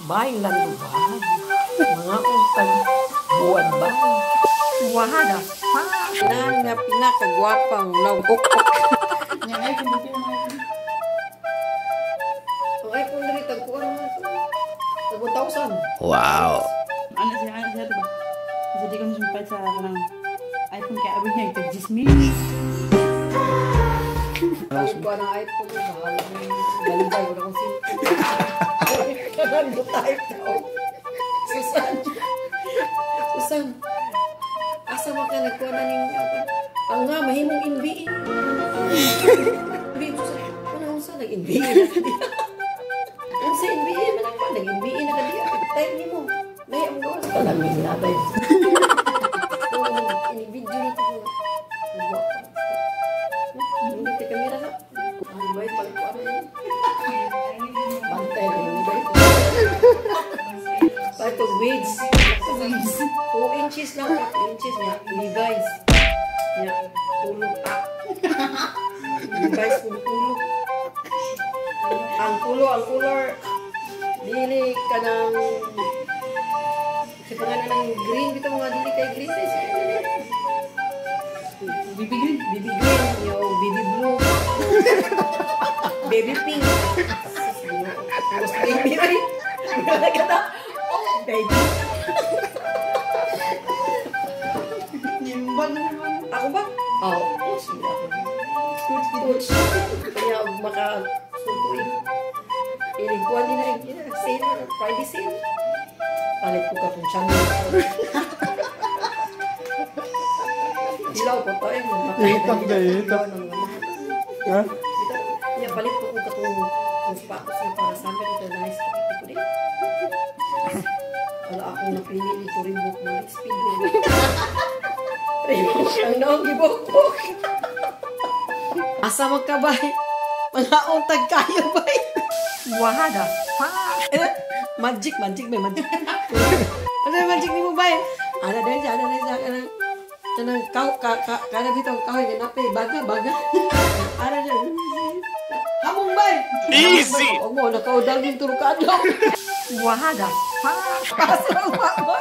Bay, lando bay. Mga utag buwan bay. What the fuck? Nan nga pinakagwapang lawok. Nya ay kung di mo. Ang iPhone diri tagkuan mo ito. Tag 1,000. Wow. Ano siya diba? Kasi di ko nasumpay sa kanang iPhone kaya abi niya tag 10,000. Palit ko ang iPhone, bahala mo. Balibay, wala akong SIM. Kanan mo type daw. Susan. Susan. Asa man ka nagkuha na ning ang nga mahimong NBA. NBA Susan. Ano unsa nag NBA na ka diya? Unsa NBA man ang nag NBA na ka diya? Type nimo. Dai ang gawas pa lang ni natay. Ini video na to. Nagwapa. Hindi ka kamera na. Ang bay palit ko ano yun. Bantay na yung bay. Palit ko weeds. 2 inches lang. 2 inches niya. Levi's. Niya. Pulo. Levi's pulo pulo. Ang pulo, ang color. Dili ka ng si pangalan ng green bitaw nga dili kay green eh. Baby green. Baby green, yung baby blue, baby pink. Mas baby ay. Wala ka. Oh, baby. Nimbang na naman. Ako ba? Oo. Oh, sige ako. Coach. Coach. Kaya maka sultuin. Iligkuan din na rin. Sale, Friday sale. Palit ko ka kung channel. Ilaw po tayo. Hitap na, hitap. Ha? Ya, palit ko kung katong kung sapatos niya para sa amin. Ito nice. Kapit ko din. Wala akong napili nito Reebok mga speed. Reebok ang naong gibok-bok. Asa mo ka bay? Mga untag kayo bay? What the fuck? Eh, magic, magic, may magic. Ano yung magic ni mo bay? Ana din siya, ana din siya. Kanang, kanang, kaw, ka, ka, kana dito, kahoy, ganape, baga, baga. Ana siya. Hamong bay! Easy! O mo, nakaudal din turo ka adlaw. What the fuck? Asa mo ba?